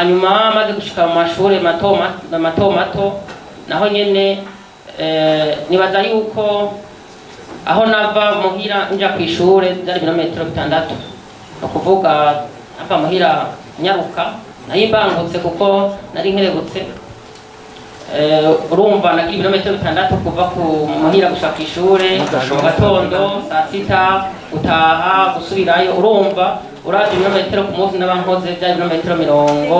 Hanyuma maze gushika mu mashuri mato mato mato, naho nyene nibaza yuko aho nava muhira nja ku ishure byari ibirometero 6. Ni ukuvuga nava muhira nyaruka, nayo imbangutse kuko nari nkerebutse. Urumva nagira ibirometero 6 kuva ku muhira gushika ku ishure mu gatondo, saa 6 gutaha, gusubirayo. Urumva uravye ibirometero ku munsi naba nkoze, byari ibirometero 24.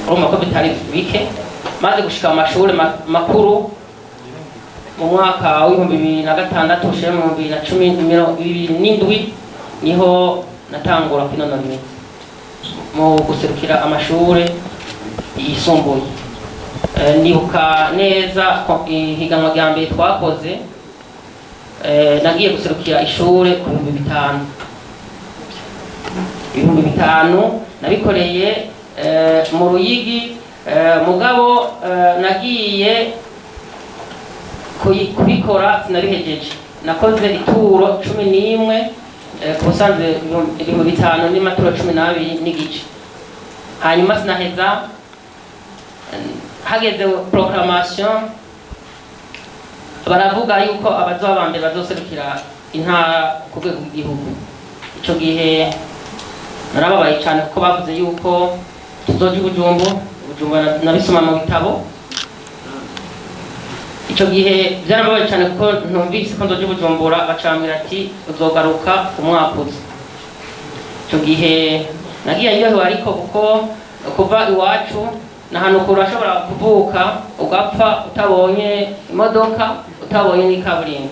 Urumva ko bitari bike. Maze gushika mu mashuri makuru mu mwaka w'2006 ushira mu 2017, niho natangura kwinonora imitsi mu guserukira amashure yisumbuye. Ndibuka neza ko ihiganwa rya mbere twakoze, nagiye guserukira ishure ku 5000. 5000 nabikoreye mu Ruyigi, mugabo nagiye kubikora sinabihejeje. Nakoze ituro 11, ku busanzwe 5000 n'imaturo 12.5. Hanyuma sinaheza. Hageze proclamation, baravuga yuko abazoba ba mbere bazoserukira intara ku rwego rw'igihugu. Ico gihe narababaye cyane kuko bavuze yuko tuzoja i Bujumbura. Bujumbura nabisoma mu bitabo. Ico gihe byarababaye cyane kuko ntumvise ko nzoja i Bujumbura, bacambwira ati: "Uzogaruka umwaka uza." Ico gihe nagiye ndyohewe, ariko kuko kuva iwacu ni ahantu kure, urashobora kuvuka ugapfa utabonye imodoka, utabonye n'ikaburimbo.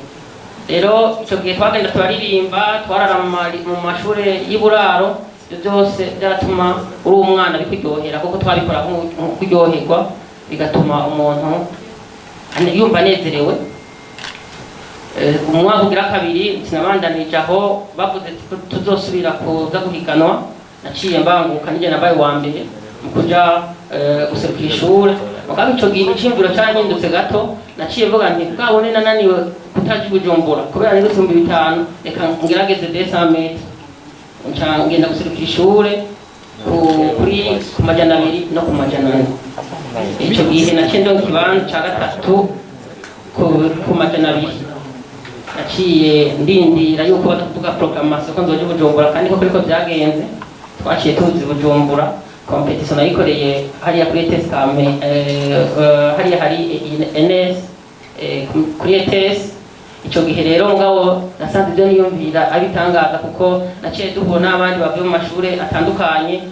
Rero icyo gihe twagenda turaririmba, twarara mu mashuri y'uburaro. Ibyo byose byaratuma uri umwana bikuryohera, kuko twabikora nko kuryoherwa, bigatuma umuntu yumva anezerewe. Umwaka ugira kabiri sinabandanije aho. Bavuze ati ko tuzosubira kuza guhiganwa, naciye mbanguka nijye nabaye uwa mbere mu kuja guserukira ishure. Mugabo ico gihe iciyumviro carahindutse gato. Naciye mvuga nti: "Bwabone nananiwe kutaja i Bujumbura kubera nirutse 5000, reka ngerageze 200 mètres." Nca ngenda guserukira ishure kuri ku 200 no ku 400. Ico gihe naciye ndonka ikibanza ca gatatu ku 200. Naciye ndindira yuko batuvuga proclamation ko nzoja i Bujumbura, kandi koko ariko byagenze. Twaciye tuzi Bujumbura. Compétition nayikoreye hariya kuri ETS Kame, hariya hari NS, kuri ETS. Ico gihe rero mugabo nasanze ibyo niyumvira abitangaza, kuko naciye duhura n'abandi bavuye mu mashure atandukanye,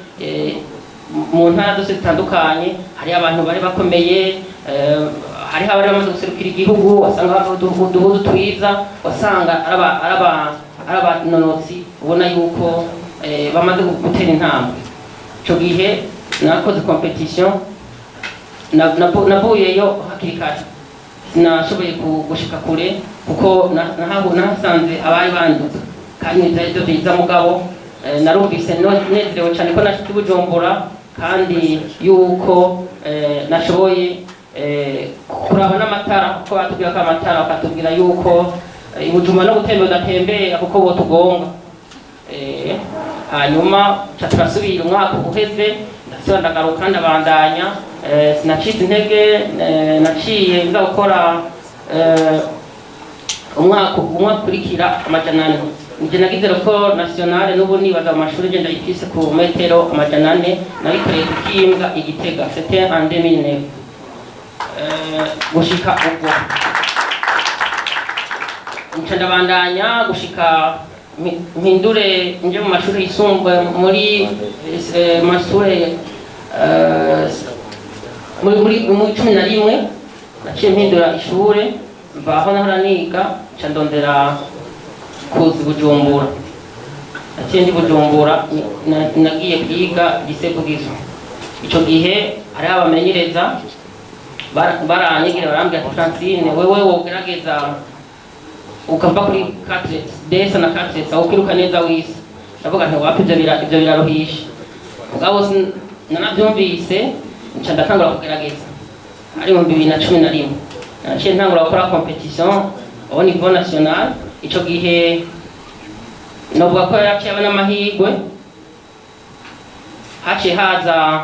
mu ntara zose zitandukanye. Hari abantu bari bakomeye, hariho abari bamaze guserukira igihugu, wasanga bambaye uduhuzu twiza, wasanga ari abanonotsi ubona yuko bamaze gutera intambwe. Ico gihe nakoze compétition, navuyeyo hakiri kare, sinashoboye gushika kure kuko nahasanze abari banduza, kandi vyari vyo vyiza. Mugabo narumvise nezerewe cyane ko nashitse i Bujumbura, kandi yuko nashoboye kuraba n'amatara, kuko batubwira ko amatara, bakatubwira yuko i Bujumbura no gutembera udatembera kuko botugonga. Hanyuma ca turasubira umwaka uheze, ndasubira ndagaruka, ndabandanya. Sinacitse intege. Naciye nza gukora umwaka umwaka ukurikira 400. Nje nagize record nationale, n'ubu nibaza mu mashuri ngenda ifise ku metero 400. Nabikoreye ku Kimbwa i Gitega, c'était en 2009. Gushika ubwo nca ndabandanya gushika mpindure nje mu mashuri yisumbuye, muri mashure muri 11. Naciye mpindura ishure, mva aho nahora niga, nca ndondera kuza i Bujumbura. Naciye ndi Bujumbura, nagiye kwiga lycée Vugizo. Ico gihe hariho abamenyereza baranyegerera, barambwira ati: "Francine, wewe wogerageza ukava kuri 4 desa na 4 ukiruka neza wisa." Ndavuga nti: "Wapi, ivyo biraruhisha." Mugabo nanavyumvise, nca ndatangura kugerageza. Ari mu 2011 naciye ntangura gukora compétition au niveau national. Ico gihe novuga ko yaciye aba n'amahirwe. Haciye haza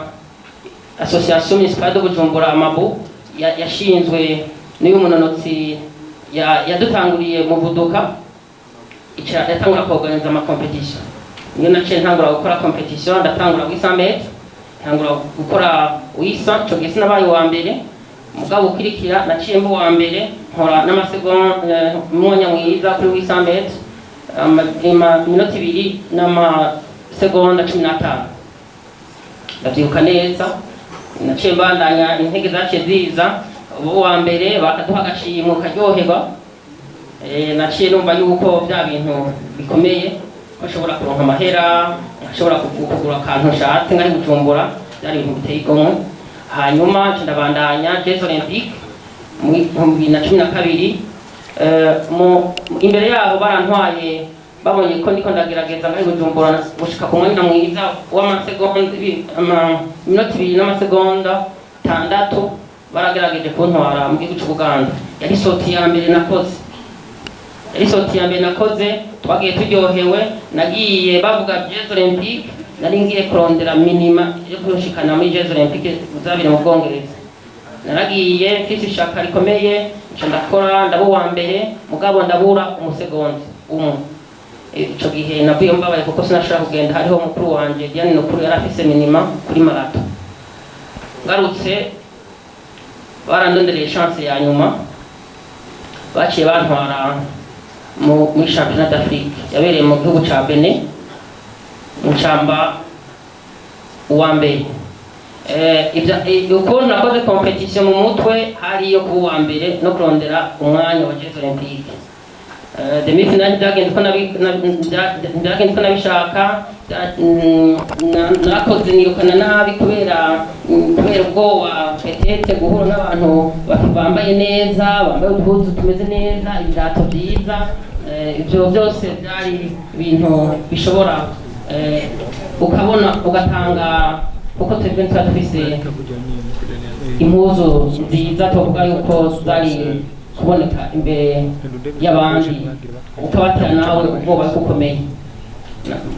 Association Municipale de Bujumbura, AMABU, yashinzwe n'uyu munonotsi yadutanguriye muvuduka, ica yatangura kuorganiza ama compétition. Niyo naciye ntangura gukora compétition, ndatangura 800 mètres, ntangura gukora 800. Ico gihe sinabaye uwa mbere, mugabo ukurikira naciye mba uwa mbere, nkora n'amasegonda, umwanya mwiza kuri 800 mètres, iminota 2 n'amasegonda 15, ndavyibuka neza. Naciye mbandanya, intege zaciye ziza, ubu uwa mbere bakaduha agashimwe ukaryoherwa. Naciye numva yuko bya bintu bikomeye, ko nshobora kuronka amahera, nshobora kugura akantu nshatse ngari Bujumbura, byari ibintu biteye igomwe. Hanyuma nca ndabandanya Jeux Olympiques mu 2012. Imbere yaho barantwaye, babonye ko ndiko ndagerageza ngari Bujumbura gushika ku mwanya mwiza w'amasegonda iminota 2 n'amasegonda 6, baragerageje kuntwara mu gihugu c'Ubuganda. Yari sortie ya mbere nakoze, yari sortie ya mbere nakoze. Twagiye turyohewe, nagiye bavuga Jeux Olympiques, nari ngiye kurondera minima yo kunshikana muri Jeux Olympiques zabiri mu Bwongereza. Naragiye mfise ishaka rikomeye, nca ndakora, ndaba uwa mbere, mugabo ndabura umusegonda umwe. Ico gihe navuye mbabaye kuko sinashobora kugenda, hariho mukuru wanje Diane Nukuru yari afise minima kuri marathon. Ngarutse barandondereye chance ya nyuma, baciye bantwara muri championnat d'Afrique yabereye mu gihugu ca Benin, ncamba uwa mbere. Ukuntu nakoze compétition mu mutwe hari iyo kuba uwa mbere no kurondera umwanya wa Jeux Olympiques. Demi-finale byagenze uko nabishaka. Narakoze nirukana nabi kubera ubwoba, peut-être guhura n'abantu bambaye neza, bambaye uduhuzu tumeze neza, ibirato byiza. Ibyo byose byari ibintu bishobora ukabona ugatanga, kuko twebwe tuba dufise impuzu nziza, tuvuga yuko zari kuboneka imbere y'abandi, ukabatera nawe ubwoba bukomeye.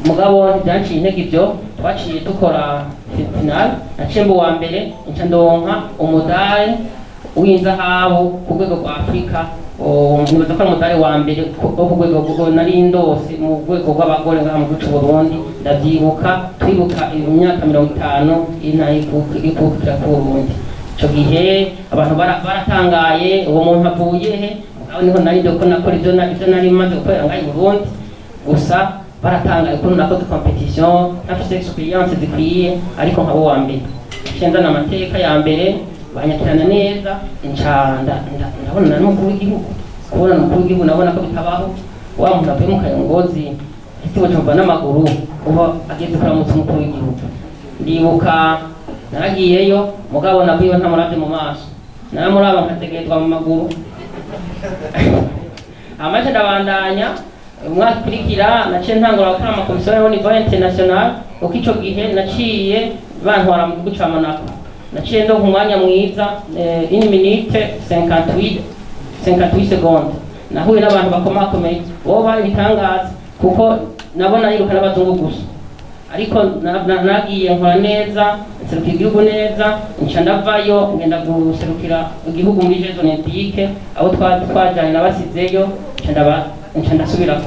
Mugabo ntibyanciye intege ibyo, twaciye dukora finale, naciye mba uwa mbere, nca ndonka umudari w'inzahabu ku rwego rwa Afurika. Nibaza ko ari umudari wa mbere wo ku rwego nari ndose mu rwego rw'abagore ngaha mu gihugu c'u Burundi. Ndavyibuka, twibuka imyaka 50 y'intare ikukira ku Burundi. Ico gihe abantu baratangaye, uwo muntu avuye he? Mugabo niho nari ndiko nakora ivyo nari maze gukorera ngaha i Burundi gusa. Baratangaye ukuntu nakoze compétition ntafise expérience zikwiye, ariko nkaba uwa mbere. Naciye nzana amateka ya mbere, banyakirana neza, nca ndabonana n'umukuru w'igihugu. Kubonana n'umukuru w'igihugu nabona ko bitabaho, wa muntu avuye mu Kayongozi ese Bujumbura n'amaguru, uba ageze kuramutsa umukuru w'igihugu. Ndibuka naragiyeyo, mugabo navuyeyo ntamuravye mu maso, naramuraba nkategerezwa mu maguru. Amaze ndabandanya, umwaka ukurikira naciye ntangura gukora ama compétition au niveau international, kuko ico gihe naciye bantwara mu gihugu ca Monaco. Naciye ndonka umwanya mwiza, 1 minute 58 58 secondes. Nahuye n'abantu bakomakomeye, bo bari ibitangaza, kuko nabona yiruka n'abazungu gusa, ariko nagiye nkora neza, nserukira igihugu neza, nca ndavayo ngenda guserukira igihugu muri Jeux Olympiques. Abo twajanye nabasizeyo, nca ndasubira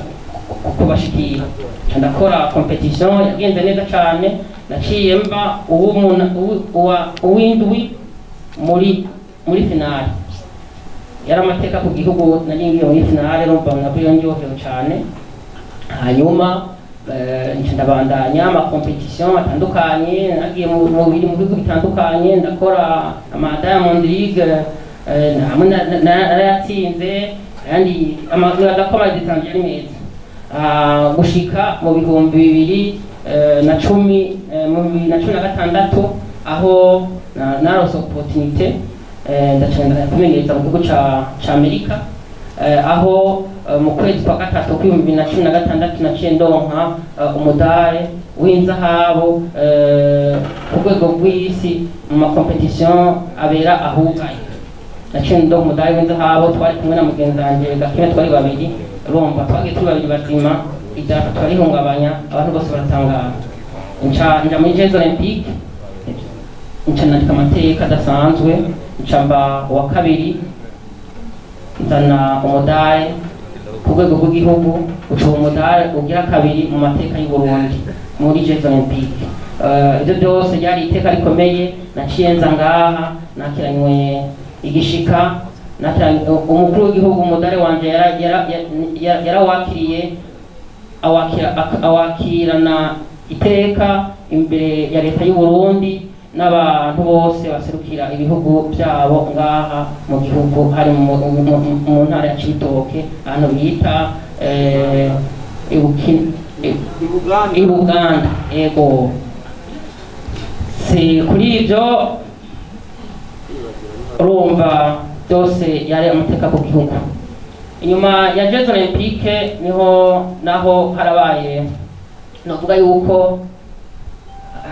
kubashikira, nca ndakora compétition yagenze neza cane. Naciye mba uw'indwi muri finale. Yari amateka ku gihugu, nari ngiye muri finale, urumva navuyeyo ndyohewe cane. Hanyuma nca ndabandanya ama compétition atandukanye, nagiye mu bihugu bitandukanye, ndakora ama Diamond League, hamwe narayatsinze ayandi, nibaza ko ama distance yari meza. Gushika mu 2010, mu 2016, aho naronse opportunité, ndaca kumenyereza mu gihugu ca Amerika, aho mu kwezi kwa gatatu kw'2016 naciye ndonka umudare w'inzahabu ku rwego rw'isi mu ma compétition abera ahugaye. Naciye ndonka umudare w'inzahabu, twari kumwe na mugenzi wanje Gakime, twari babiri. Urumva twagiye turi babiri bazima, idarapo twarihungabanya, abantu bose baratangara. Nca nja muri Jeux Olympiques, nca nandika amateka adasanzwe, nca mba uwa kabiri, nzana umudari ku rwego rw'igihugu, uca uwo mudari ugira kabiri mu mateka y'u Burundi muri Jeux Olympiques. Ibyo byose ryari iteka rikomeye. Naciye nza ngaha nakiranywe igishika, nakiranywe umukuru w'igihugu. Umudari wanje yarawakiriye, awakirana iteka imbere ya leta y'u Burundi n'abantu bose baserukira ibihugu byabo ngaha mu gihugu, hari mu ntara ya Cibitoke, ahantu bita i Buganda. Ego, si kuri ibyo, urumva byose yari amateka ku gihugu. Inyuma ya Jeux Olympiques niho naho harabaye, novuga yuko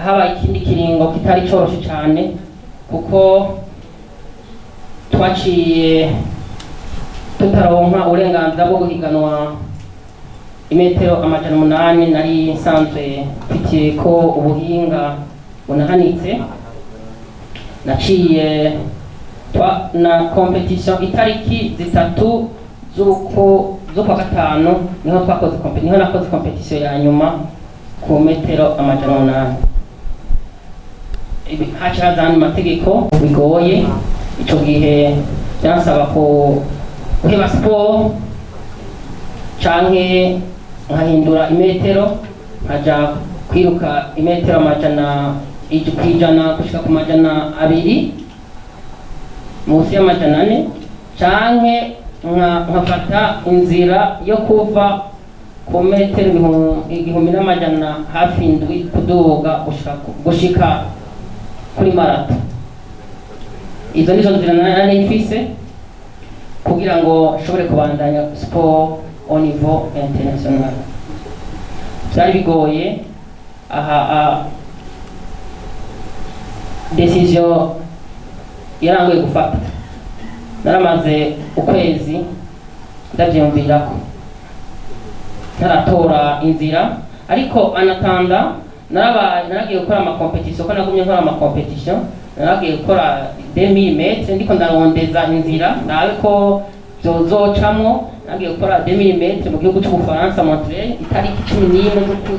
habaye ikindi kiringo kitari coroshe cyane, kuko twaciye tutaronka uburenganzira bwo guhiganwa imetero 800 nari nsanzwe mfitiye ko ubuhinga bunahanitse. Naciye twa na compétition itariki 3 z'ukwa gatanu, niho twakoze niho nakoze compétition ya nyuma ku metero 800. Haca haza andi mategeko bigoye. Ico gihe byansaba ko guheba siporo canke nkahindura imetero, nkaja kwiruka imetero 100 gushika ku 200, munsi y'400, canke nkafata inzira yo kuva ku metero 1700 kuduga gushika kuri marathon. Izo nizo nzira nari mfise kugira ngo nshobore kubandanya sport au niveau international. Byari bigoye aha. Décision yarangoye gufata. Naramaze ukwezi ndavyiyumvirako, ntaratora inzira. Ariko en attendant narabaye naragiye gukora ama compétition, ko nagumye nkora ama compétition. Naragiye gukora 2000 mètres, ndiko ndarondeza inzira nawe ko vyozocamwo. Naragiye gukora 2000 mètres mu gihugu c'Ubufaransa, Montreuil, itariki 11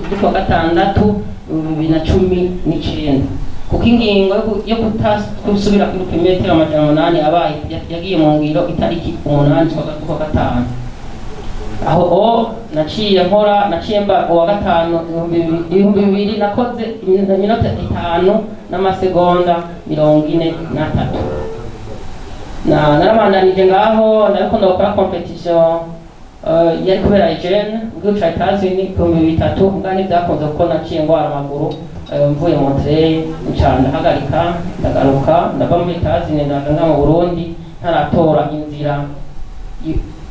z'ukwa gatandatu 2019, kuko ingingo yo kutasubira kwiruka imetero 800 abaye yagiye mu ngiro itariki 8 z'ukwa gatanu. Aho o naciye nkora, naciye mba uwa gatanu 2000. Nakoze iminota 5 n'amasegonda 43. Na narabandanije ngaho, nariko ndakora compétition yari kubera Eugene mu gihugu ca Etats-Unis 3000, mbwa ntibyakunze kuko naciye ngwara amaguru. Mvuye Montreuil nca ndahagarika, ndagaruka, ndava muri Etats-Unis, ndaza nga mu Burundi ntaratora inzira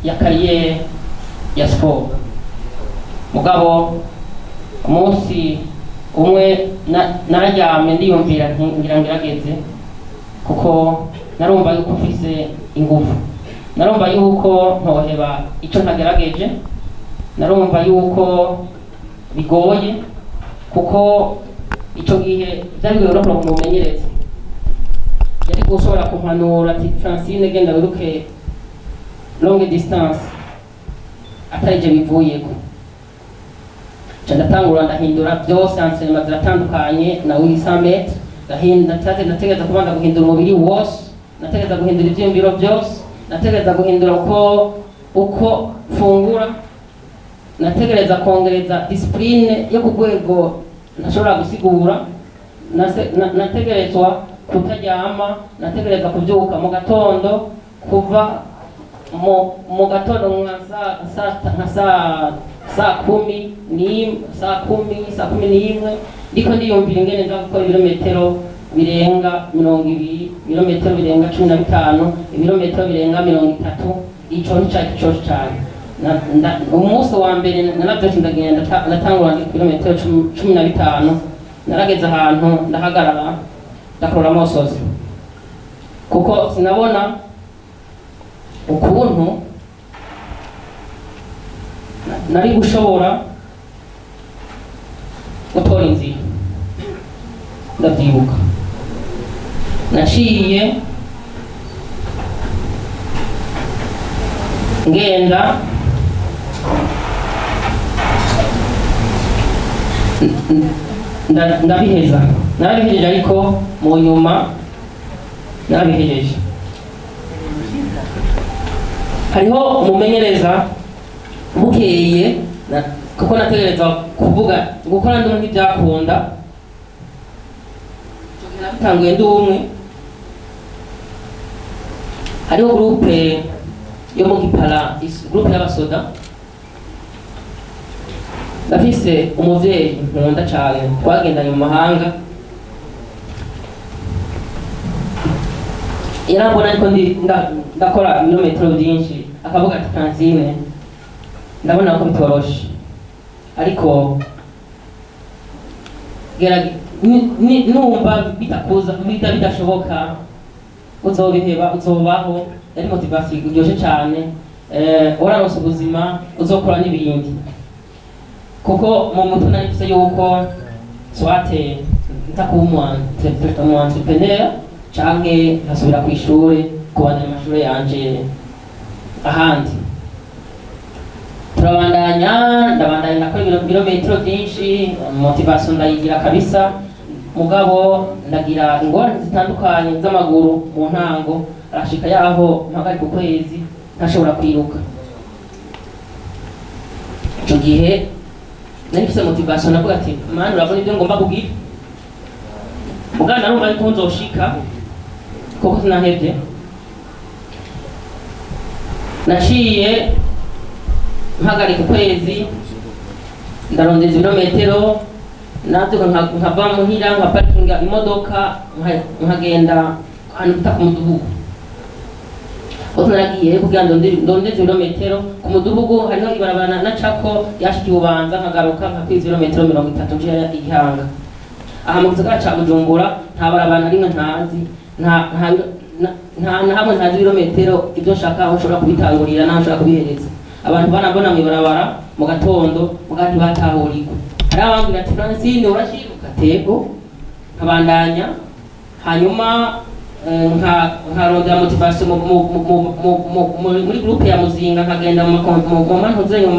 ya carrière ya sport. Mugabo umunsi umwe nararyamye ndiyumvira nti ngira ngerageze, kuko narumva yuko mfise ingufu, narumva yuko ntoheba ico ntagerageje. Narumva yuko bigoye, kuko ico gihe vyari bigoye no kuronka umumenyereza yari gushobora kumpanura ati: "Francine, genda wiruke longue distance", atari je bivuyeko. Nca ndatangura ndahindura byose, entraînement ziratandukanye na 800 mètres. Ndategereza kubanza guhindura umubiri wose, nategereza guhindura ivyiyumviro byose, nategereza guhindura uko mfungura, nategereza kongereza discipline yo ku rwego ntashobora gusigura. Nategerezwa kutaryama, nategereza kubyuka mu gatondo, kuva mu gatondo nka saa kumi ni saa kumi, saa 11, ndiko ndiyumvira ingene nza gukora ibirometero birenga 20, ibirometero birenga 15, ibirometero birenga 30. Ico nticari coroshe cane. Umunsi wa mbere naravyutse, ndagenda, ndatangura ndi kilometero 15. Narageze ahantu ndahagarara, ndakurura amosozi, kuko sinabona ukuntu nari gushobora gutora inzira. Ndavyibuka naciye ngenda ndabiheza, narabihejeje, ariko mu nyuma narabihejeje. Hariho umumenyereza bukeye kuko nategereza kuvuga gukora ndi umwe ntibyakunda. Ico gihe nabitanguye ndi umwe. Hariho groupe yo mu Gipara, groupe y'abasoda. Ndafise umuvyeyi nkunda cane twagendanye mu mahanga, yarambona ariko ndakora ibirometero byinshi, akavuga ati: "Francine, ndabona ko bitoroshe, ariko numva bitakuza bidashoboka uzobiheba, uzobaho." Yari motivation iryoshe cane. Uraronse ubuzima, uzokora n'ibindi, kuko mu mutwe nari mfise yuko soit nza kuba umu entrepreneur canke nkasubira kw'ishure kubandanya amashure yanje ahandi. Turabandanya, ndabandanya, ndakora ibirometero byinshi, motivation ndayigira kabisa, mugabo ndagira ingorane zitandukanye z'amaguru. Mu ntango arashika yaho mpagarika ukwezi ntashobora kwiruka. Ico gihe nari mfise motivation, navuga ati: "Mana, urabona ibyo ngomba kugira." Mugabo narumva yuko nzoshika kuko sinahevye. Naciye mpagarika ukwezi, ndarondeza ibirometero, navyuka nkava muhira, nkaparkinga imodoka, nkagenda ahantu bita ku Mudugudu. Aho naragiye kugira ngo ndondeze ibirometero ku Mudugudu, hariho ibarabara nacako yashika Ibubanza, nkagaruka nkakwiza ibirometero 30 nje i Gihanga. Aha mu gisagara ca Bujumbura nta barabara na rimwe ntazi, nta na hamwe ntazi ibirometero. Ibyo nshaka, aho nshobora kubitangurira n'aho nshobora kubihereza. Abantu barambona mw'ibarabara mu gatondo, muga ntibatahurirwa. Hari abambwira ati: "Francine, urashiruka?" Tego, nkabandanya. Hanyuma nkarondera motivation muri groupe ya Muzinga, nkagenda mu mantuzenye mu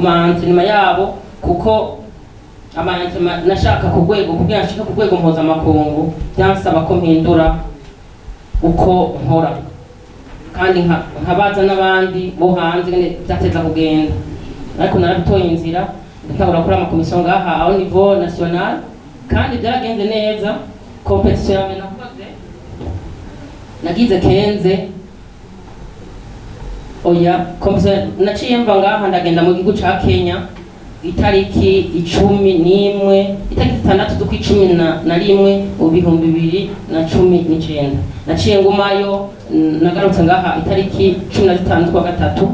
ma entraînement yabo, kuko ama entraînement nashaka ku rwego, kugira nshike ku rwego mpuzamakungu, byansaba ko mpindura uko nkora kandi nkabaza n'abandi bo hanze ngene byateza kugenda. Ariko narabitoye inzira, ndatangura gukora amakomisiyo ngaha au niveau national, kandi byaragenze neza. Compétition ya mbere nakoze nagize 15, oya, compétition naciye mva ngaha ndagenda mu gihugu ca Kenya itariki 11, itariki 6 z'ukwa 11 mu 2019. Naciye ngumayo, nagarutse ngaha itariki 15 z'ukwa gatatu.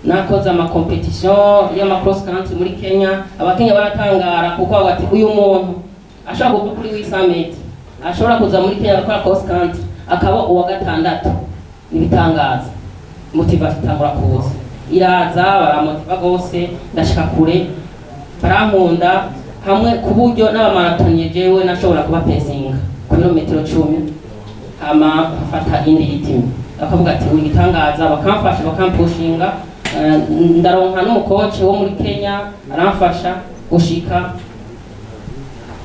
Nakoze ama compétition y'ama cross country muri Kenya. Abakenya baratangara kuko bavuga ati: "Uyu muntu ashobora kuva kuri 800 mètres, ashobora kuza muri Kenya agakora cross country akaba uwa gatandatu, nibitangaza." Motivation itangura kuza, iraza, baramotiva gose, ndashika kure, barankunda hamwe ku buryo n'aba marathoniens jewe nashobora kuba pesinga ku birometero 10, hama nkafata indi rythme, bakavuga ati: "Uri igitangaza." Bakamfasha, bakampushinga. Ndaronka n'umu coach wo muri Kenya aramfasha gushika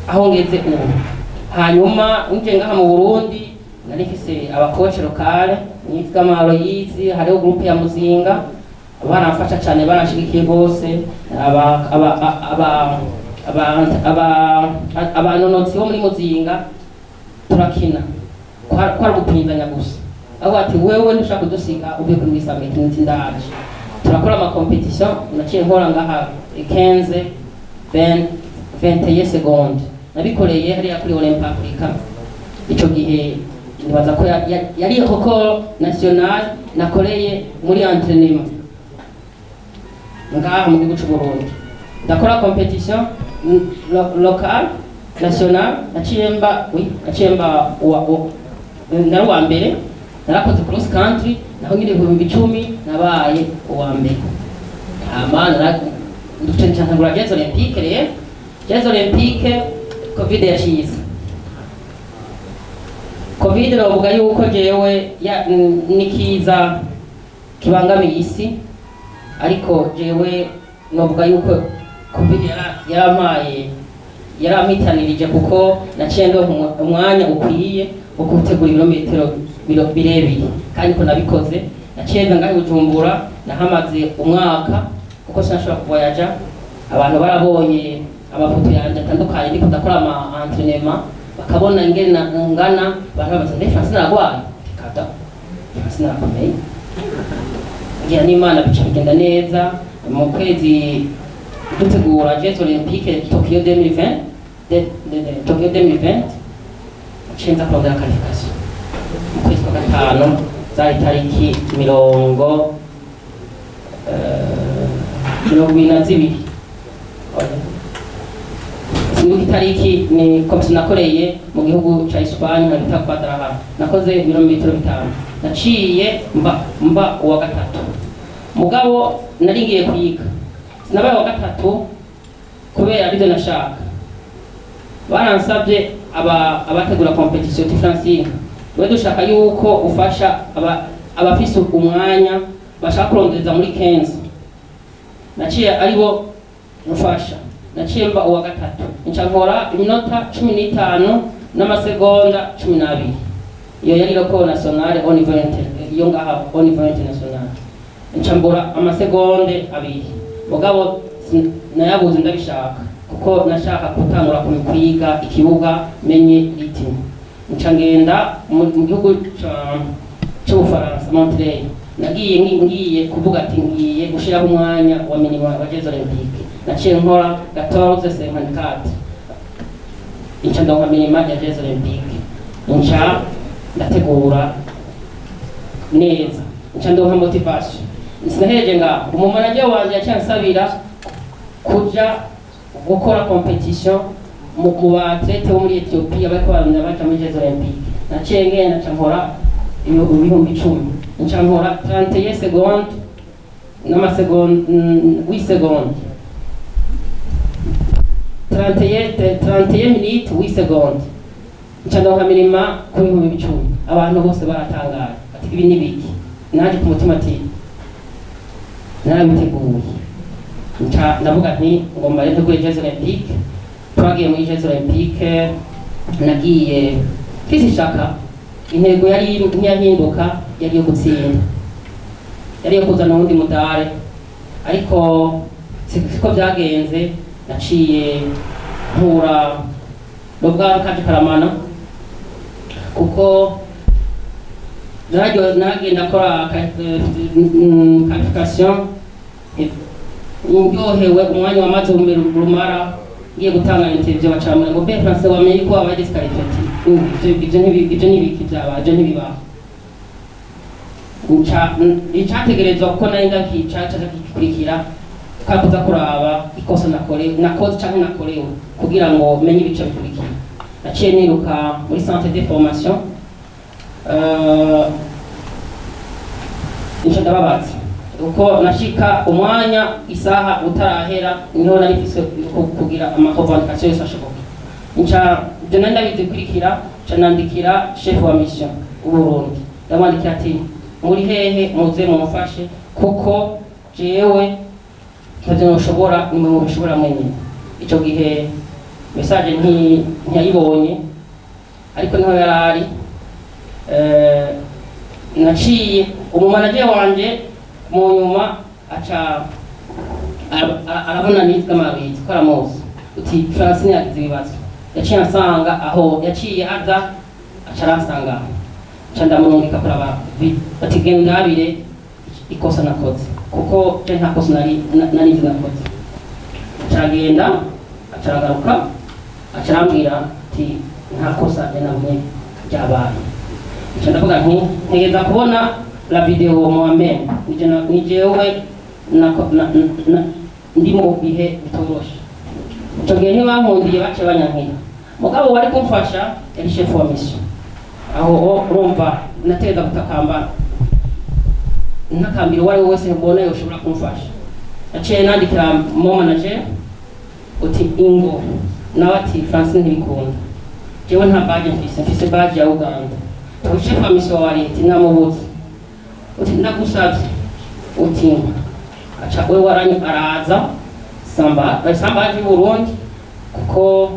aho ngeze ubu. Hanyuma nje ngaha mu Burundi nari mfise aba coach locaux nitwa Maloyizi, hariho groupe ya Muzinga, baramfasha cyane, baranshigikiye rwose. Aba aba aba aba aba abanonotsi bo muri Muzinga turakina, kwari gupinzanya gusa. Aho ati: "Wewe ntushaka kudusiga uvuye kuri Wisamete." Nti: "Ndaje." Turakora ama compétition, naciye nkora ngaha 15 20 21 seconde, nabikoreye hariya kuri Olymp Africa. Ico gihe nibaza ko yari record national nakoreye muri entraînement ngaha mu gihugu c'u Burundi. Ndakora compétition local, national, naciye mba, oui, naciye mba nari uwa mbere. Narakoze cross country naho nyine 10,000, nabaye uwa mbere. Hama ntangura Jeux Olympiques. Rero Jeux Olympiques, Covid yacize. Covid novuga yuko jewe nikiza kibangamiye isi, ariko jewe novuga yuko Covid yarampaye, yarampitanirije, kuko naciye ndonka umwanya ukwiye wo gutegura ibirometero birebire, kandi ko nabikoze. Naciye nza ngaho i Bujumbura, nahamaze umwaka kuko sinashobora kuvoyaja. Abantu barabonye amafoto yanjye atandukanye ndiko ndakora ama entraînement, bakabona ingene ngana. Abantu babaza: "Mbe Francine aragwaye?" Kata Francine arakomeye. Ngira n'Imana bica bigenda neza. Mu kwezi dutegura Jeux Olympiques Tokyo 2020, Tokyo 2020, naciye nza kurondera qualification mu kwezi kwa gatanu, zari tariki 22. Oya. Sinibuka itariki. Ni komisiyo nakoreye mu gihugu ca Espagne nka bita Guadalajara. Nakoze 5 ibirometero, naciye mba uwa gatatu. Mugabo nari ngiye kwiga, sinabaye uwa gatatu kubera aribyo nashaka. Baransabye abategura compétition: "Ti Francine, we dushaka yuko ufasha abafise umwanya bashaka kurondeza muri 15." Naciye aribo mufasha, naciye mba uwa gatatu, nca nkora iminota 15 n'amasegonda 12. Iyo yari record nationale au niveau iyo ngaha au niveau international. Nca mbura amasegonde 2, mugabo nayabuze ndabishaka, kuko nashaka gutangura kwiga ikibuga, menye rythme. Nca ngenda mu gihugu c'Ubufaransa, Montreuil. Nagiye ngiye kuvuga ati ngiye gushiraho umwanya wa minima wa Jeux Olympiques. Naciye nkora 14:54, nca ndonka minima ya Jeux Olympiques, nca ndategura neza, nca ndonka motivation. Sinahereje ngaho, umumanager wanje yaciye ansabira kuja gukora compétition mu ba athlètes bo muri Ethiopia bariko bararondera baja muri Jeux Olympiques. Naciye ngenda, nca nkora 10.000, nca nkora 31 secondes n'amasegonde 8 secondes, 31, 31 minutes 8 secondes, nca ndonka minima ku 10.000. Abantu bose baratangaye ati: "Ibi ni biki?" Naje ku mutima ati narabiteguye. Nca ndavuga nti ngomba rero ntegure Jeux Olympiques. Twagiye muri Jeux Olympiques, nagiye mfise ishaka. Intego yari ntiyahinduka, yari iyo gutsinda, yari iyo kuzana uwundi mudare, ariko siko byagenze. Naciye mpura n'ubwa kaje karamana, kuko naragenda akora qualification ndyohewe. Umwanya wamaze rumara ngiye gutanga interview, bacamura ngo: "Be France, wamenye ko wabaye disqualifié?" Ivyo ntibiki vyabaye, ivyo ntibibaho. Icategerezwa, kuko nari ndakica caca kikurikira, kakuza kuraba ikosa nakore nakoze canke nakorewe, kugira ngo menye ibice bikurikira. Naciye niruka muri centre de formation, nca ndababaza, kuko nashika umwanya isaha utarahera, niho nari mfise kugira ama revendication yose ashoboka. Nca ibyo nari ndabizikurikira, nca nandikira chef wa mission w'Uburundi, ndamwandikira ati: "Muri hehe? Muze mumufashe, kuko jewe ntavyo noshobora, nimwe mubishobora mwenyine." Ico gihe message ntiyayibonye, ariko niho yarari. Naciye umumanager wanje mu nyuma aca arabona nitwa Mabizi ko aramuzi, uti Francine yagize ibibazo. Yaciye ansanga aho, yaciye aza, aca aransanga aho, nca ndamurungika kuraba ati: "Genda ndabire ikosa nakoze, kuko je nta kosa nari nari nzi nakoze." Aca aragenda, aca aragaruka, aca arambwira ati: "Nta kosa je nabonye ryabaye." Nca ndavuga nti ntegereza kubona la vidéo moi-même. Ni jewe ndi mu bihe bitoroshe. Ico gihe ntibankundiye, baciye banyankira. Mugabo wari kumfasha yari chef wa mission aho. Urumva nategereza gutakamba, ntakambira uwo ari we wese mbona yoshobora kumfasha. Naciye nandikira mo manager uti ingo, nawe ati: "Francine, ntibikunda, jewe nta badge mfise, mfise badge ya Uganda." Chef wa mission wa leta namubuze, uti ndagusavye, uti aca we waranyu araza Samba, Samba aje i Burundi kuko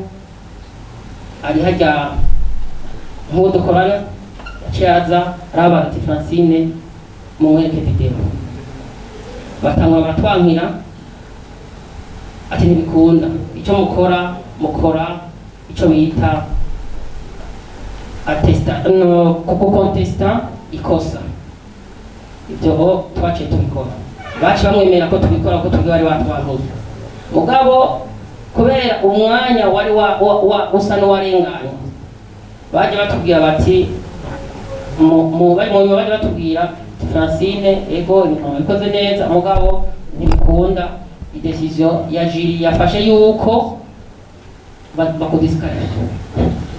ari hajya nk'uwo dukorana. Yaciye aza araba ati: "Francine, mumwereke vidéo." Batangwa baratwankira ati: "Ntibikunda, icyo mukora, mukora icyo bita attesta no kuko contesta ikosa." Ibyo ho twaciye tubikora, baciye bamwemera ko tubikora ko tubwe bari batwankiye. Mugabo kubera umwanya wari wa usa n'uwarenganye, baje batubwira bati mu nyuma baje batubwira ati: "Francine, ego, ibintu wabikoze neza, mugabo ntibikunda, idécision ya jury yafashe yuko bakudisqualifie."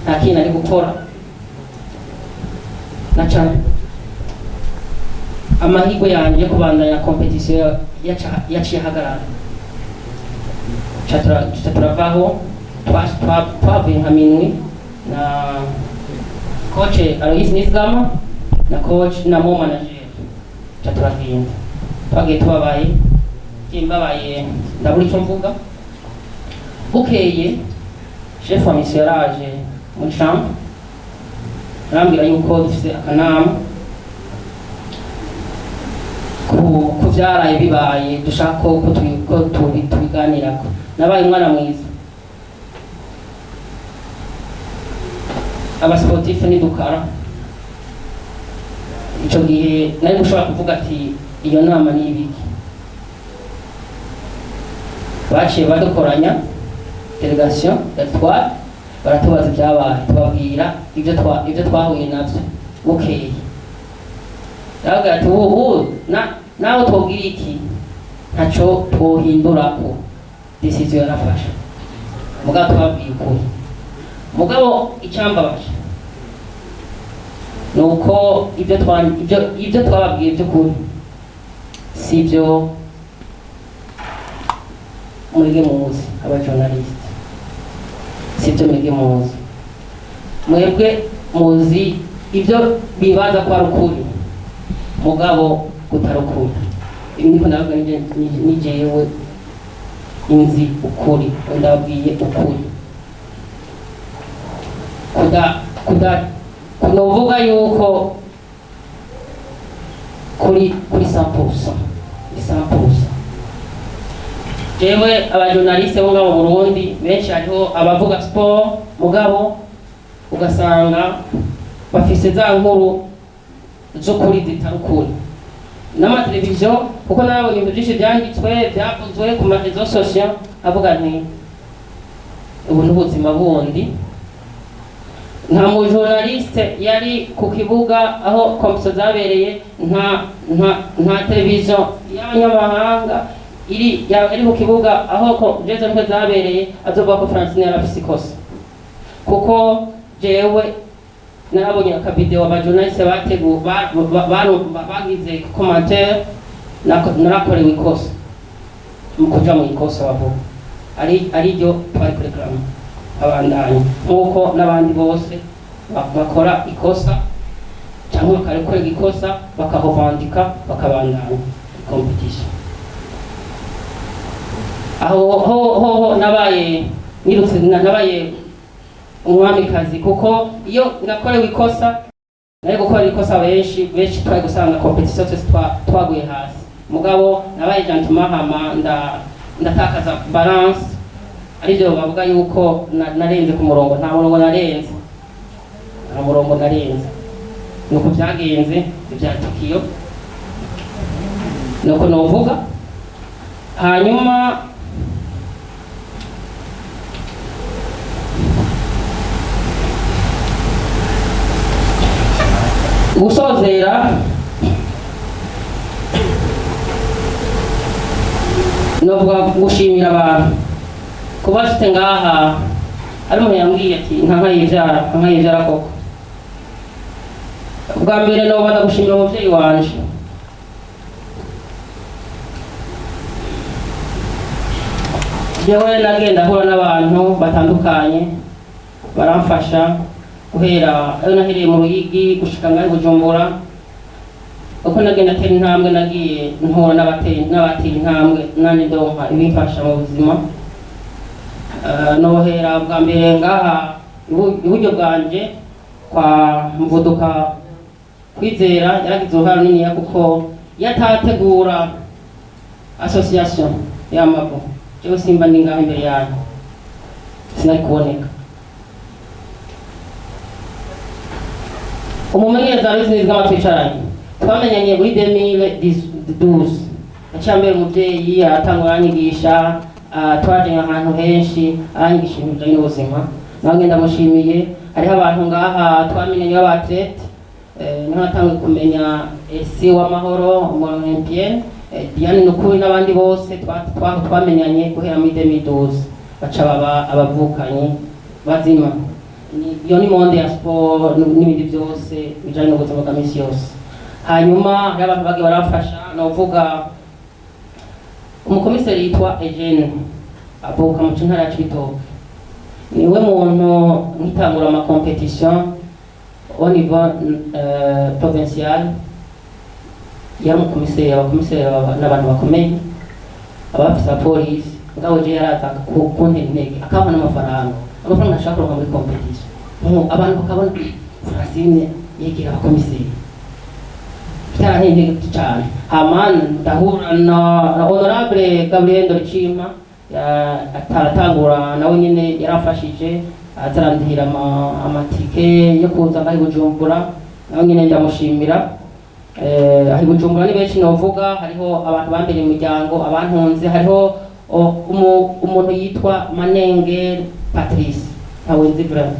Nta kintu ari gukora naca amahirwe yanjye yo kubandanya compétition yaciye ahagarara. Ca turavaho, twavuye nka minwi na coach Alois Nizigama na coach na mo manager. Ca turagenda, twagiye tubabaye, ngiye mbabaye, ndabura icyo mvuga. Bukeye chef wa mission yaraje muri chambre, arambwira yuko dufise akanama ku vyaraye bibaye, dushaka ko tubiganirako. Nabaye umwana mwiza, abasportifs nidukara. Ico gihe nari gushobora kuvuga ati: "Iyo nama ni ibiki?" Baciye badukoranya délégation yatwara, baratubaza ibyabaye, tubabwira ibyo twahuye navyo. Bukeye yarabwira ati: "Ubu nawe twobwira iki? Ntaco twohindurako, décision yarafashe." Mugabo twabwiye ukuri. Mugabo icyambabaje ni uko ibyo twababwiye by'ukuri si byo mwebwe muzi, abajournaliste, si byo mwebwe muzi. Mwebwe muzi ibyo bibaza ko ari ukuri, mugabo kutari ukuri. Ibi niko ndavuga, ni jewe nzi ukuri, ndababwiye ukuri. Kuda kunovuga yuko kuri 100%, 100%. Jewe abajournaliste bo ngaho mu Burundi benshi, hariho abavuga sport, mugabo ugasanga bafise za nkuru z'ukuri zitari ukuri n'amateleviziyo, kuko narabonye ibintu byinshi byanditswe, byavuzwe ku maréseaux sociaux. Avuga nti ubu ni ubuzima bundi. Nta mujournaliste yari ku kibuga aho compétition zabereye, nta televiziyo y'abanyamahanga iri ku kibuga aho Jeux Olympiques zabereye azovuga ko Francine yari afise ikosa, kuko jewe narabonye akavideo abajournaliste bategu bagize commentaire. Narakorewe ikosa mu kuja mu ikosa bavuga ari ryo twari kureklama abandanya, nk'uko n'abandi bose bakora ikosa cyangwa bakarikorera ikosa, bakahovandika, bakabandanya compétition. Aho ho nabaye nirutse, nabaye umwamikazi, kuko iyo nakorewe ikosa nari gukora ikosa, benshi benshi twari gusanga compétition twese twaguye hasi. Mugabo nabaye gentleman, hama ndatakaza balance, arivyo bavuga yuko narenze ku murongo. Nta murongo narenze, nta murongo narenze. Nuko byagenze ibya Tokiyo, nuko novuga. Hanyuma gusozera, novuga gushimira abantu kuba bafite ngaha. Hari umuntu yambwiye ati: "Nka nkayibyara, nka nkayibyara koko." Bwa mbere nobanza gushimira umubyeyi wanje. Jewe nagenda ahura n'abantu batandukanye baramfasha. Guhera ayo nahereye mu Ruyigi gushika ngaho i Bujumbura, uko nagenda atera intambwe, nagiye ntora n'abatera intambwe, nanjye ndonka ibimfasha mu buzima. Nohera bwa mbere ngaha iburyo bwanje kwa Mvuduka Kwizera. Yaragize uruhare runiniya, kuko iyo atategura association y'amago, jewe simba ndi ngaho imbere yanyu, sinari kuboneka. Umumenyereza wari nzi twicaranye, twamenyanye muri 2012, yaciye ambera umuvyeyi, aratangura aranyigisha. Twajanye ahantu henshi, aranyigisha ibintu bijanye n'ubuzima, nawe ndamushimiye. Hariho abantu ngaha twamenyanye b'aba athlètes, niho natanguye kumenya Esi w'Amahoro, umu olympienne, Diane Nukuri n'abandi bose twamenyanye guhera muri 2012, baca baba abavukanyi bazima. Iyo ni monde ya sport n'ibindi byose bijanye n'ubuzima bwa misi yose. Hanyuma hariho abantu bagiye baramfasha. Novuga umukomiseri yitwa Eugene, avuka mu ntara ya Cibitoke. Niwe muntu nkitangura ama compétition au niveau provincial yari umukomiseri. Abakomiseri n'abantu bakomeye, abafisa polisi, mugabo je yaraza kuntera intege, akampa n'amafaranga, amafaranga ntashaka kuronka muri compétition. Abantu bakabona Francine yegera abakomiseri, byaranteye intege cyane. Hama ndahura na honorable Gabriel Ndoricima, ataratangura, nawe nyene yaramfashije, azarandihira amatike yo kuza ngaho i Bujumbura, nawe nyene ndamushimira. Aho i Bujumbura ni benshi novuga. Hariho abantu bambereye umuryango, abantunze. Hariho umuntu yitwa Manenge Patrice, ntawe nzi vraiment,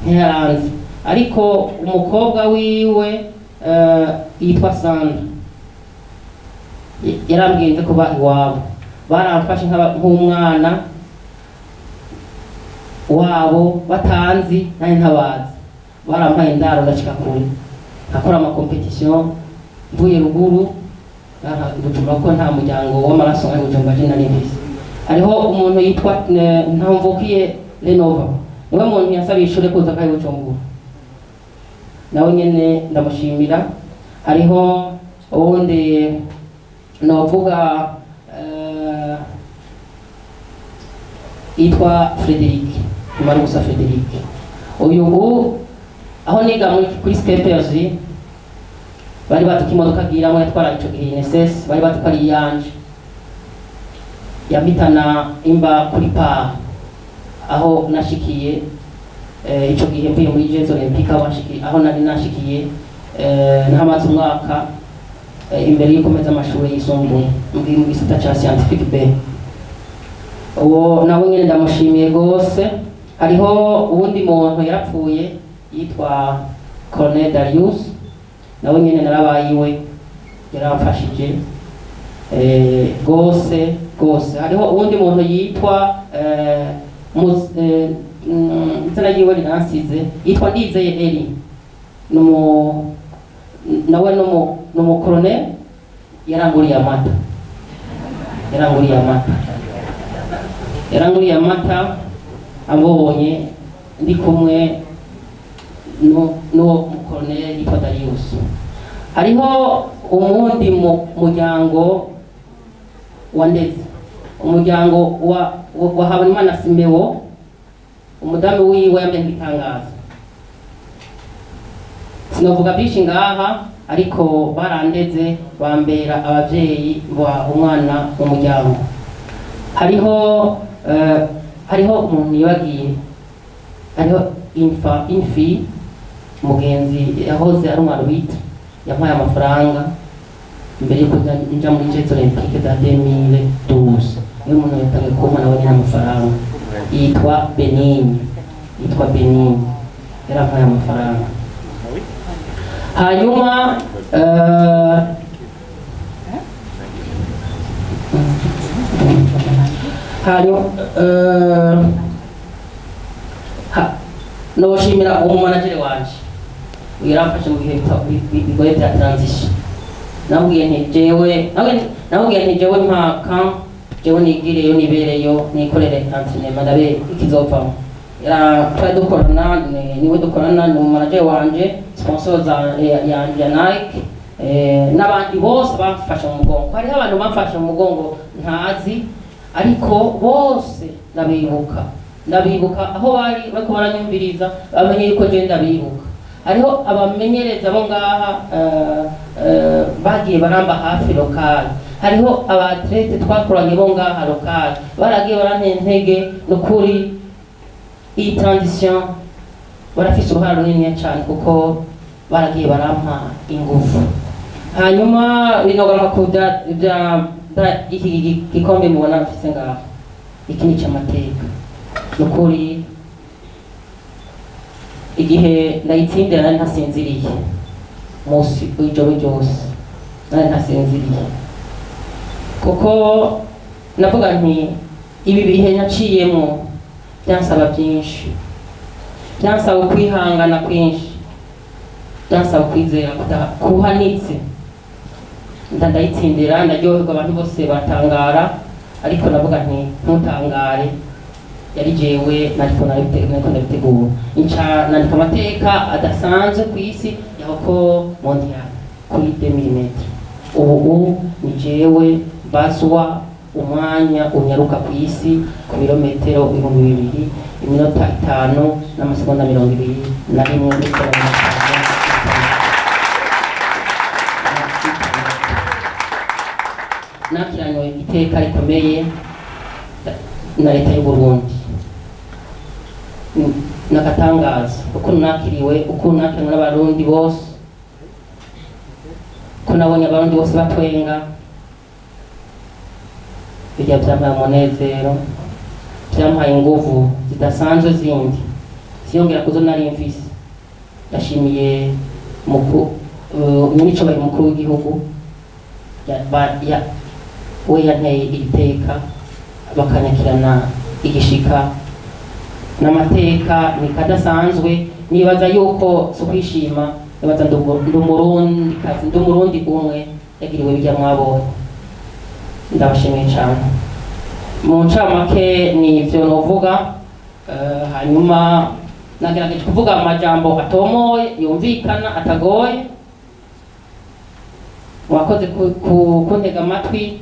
ntiyaranze, ariko umukobwa wiwe yitwa Sandra yarambwiye nze kuba iwabo. Baramfashe nk'umwana wabo, batanzi nanjye ntabazi. Barampaye indaro, ndashika kure, nkakora ama compétition mvuye ruguru ngaha i Bujumbura, kuko nta muryango w'amaraso ngaha i Bujumbura je nari mfise. Hariho umuntu yitwa Ntamvukiye Renova, niwe muntu yasabiye ishure kuza ngaha i Bujumbura, nawe nyene ndamushimira. Hariho uwundi novuga yitwa Frederic Marugusa. Frederic uyu ubu aho niga muri kuri Skepers, bari bazi ko imodoka agiramwo yatwara ico gihe INSS, bari bazi ko ari iyanje. Yampitana imba kuri par aho nashikiye ico gihe mvuye muri Jeux Olympiques, aho nashikiye, aho nari nashikiye, nahamaze umwaka imbere y'uko mpeza amashuri yisumbuye mu gisata ca scientifique B. Uwo nawe nyene ndamushimiye gose. Hariho uwundi muntu yarapfuye yitwa Colonel Darius, nawe nyene narabaye iwe, yaramfashije gose gose. Hariho uwundi muntu yitwa izina ryiwe riransize, yitwa Ndizeye Eri, numu nawe numu colonel, yaranguriye amata, yaranguriye amata, yaranguriye amata ambonye ndi kumwe n'uwo mukoloneli yitwa Darius. Hariho umundi muryango wa Ndeze, umuryango wa Habonimana Simewo. Umudamu wiwe yambaye nk'itangazo. Sinovuga byinshi ngaha, ariko barandeze, bambera abavyeyi ba umwana mu muryango. Hariho umuntu yibagiye, hariho infa infi mugenzi yahoze ari umwana bita yampaye amafaranga mbere yuko nja muri Jeux Olympiques za 2012. Niwe muntu yatangiye kumpa nawe nyine amafaranga, yitwa Benini, yitwa Benini, yarampaye amafaranga. Hanyuma hanyuma noshimira uwo manager wanje yaramfashe mu bihe bigoye bya transition. Namubwiye nti jewe, namubwiye nti jewe mpaka jewe nigireyo, nibereyo, nikorere entraînement, ndabe ikizovamo. Twari dukorana, niwe dukorana, ni umanager wanje, sponsor za yanje ya Nike, n'abandi bose bamfashe mu mugongo. Hariho abantu bamfashe mu mugongo ntazi, ariko bose ndabibuka, ndabibuka aho bari bariko baranyumviriza, bamenye yuko je ndabibuka. Hariho abamenyereza bo ngaha bagiye baramba hafi local, hariho aba athlètes twakoranye bo ngaha local baragiye barantera intege. Nukuri iyi transition barafise uruhare runini cyane, kuko baragiye barampa ingufu. Hanyuma binogaruka ku bya iki gikombe mubona mfise ngaha, iki ni icy'amateka. Nukuri igihe ndayitsindira nari ntasinziriye, munsi ijoro ryose nari ntasinziriye, kuko navuga nti ibi bihe naciyemo byansaba byinshi, byansaba ukwihangana kwinshi, byansaba kwizera kuhanitse. Ndayitsindira, ndaryoherwa, abantu bose batangara, ariko navuga nti ntutangare, yari jewe nariko ndabitegura. Nca nandika amateka adasanzwe ku isi ya record mondial kuri 2000 mètres. Ubu ni jewe baswa umwanya unyaruka ku isi ku birometero 2000, iminota 5 n'amasegonda 21 n'isegonda 50. Nakiranywe iteka rikomeye na leta y'u Burundi, nakatangaza ukuntu nakiriwe, ukuntu nakiriwe n'Abarundi bose, ko nabonye Abarundi bose batwenga. Bijya byampaye umunezero, byampaye inguvu zidasanzwe zindi ziyongera kuzo nari mfise. Ndashimiye nyiricubahiro umukuru w'igihugu we yanteye iri teka, bakanyakirana igishika n'amateka ni kadasanzwe. Nibaza yuko si ukwishima, nibaza ndi Umurundi kazi, ndi Umurundi umwe yagiriwe bijya mwabonye. Ndabashimiye cyane. Mu ncamake ni ivyo novuga. Hanyuma nagerageje kuvuga amajambo atomoye, yumvikana, atagoye. Mwakoze kuntega amatwi.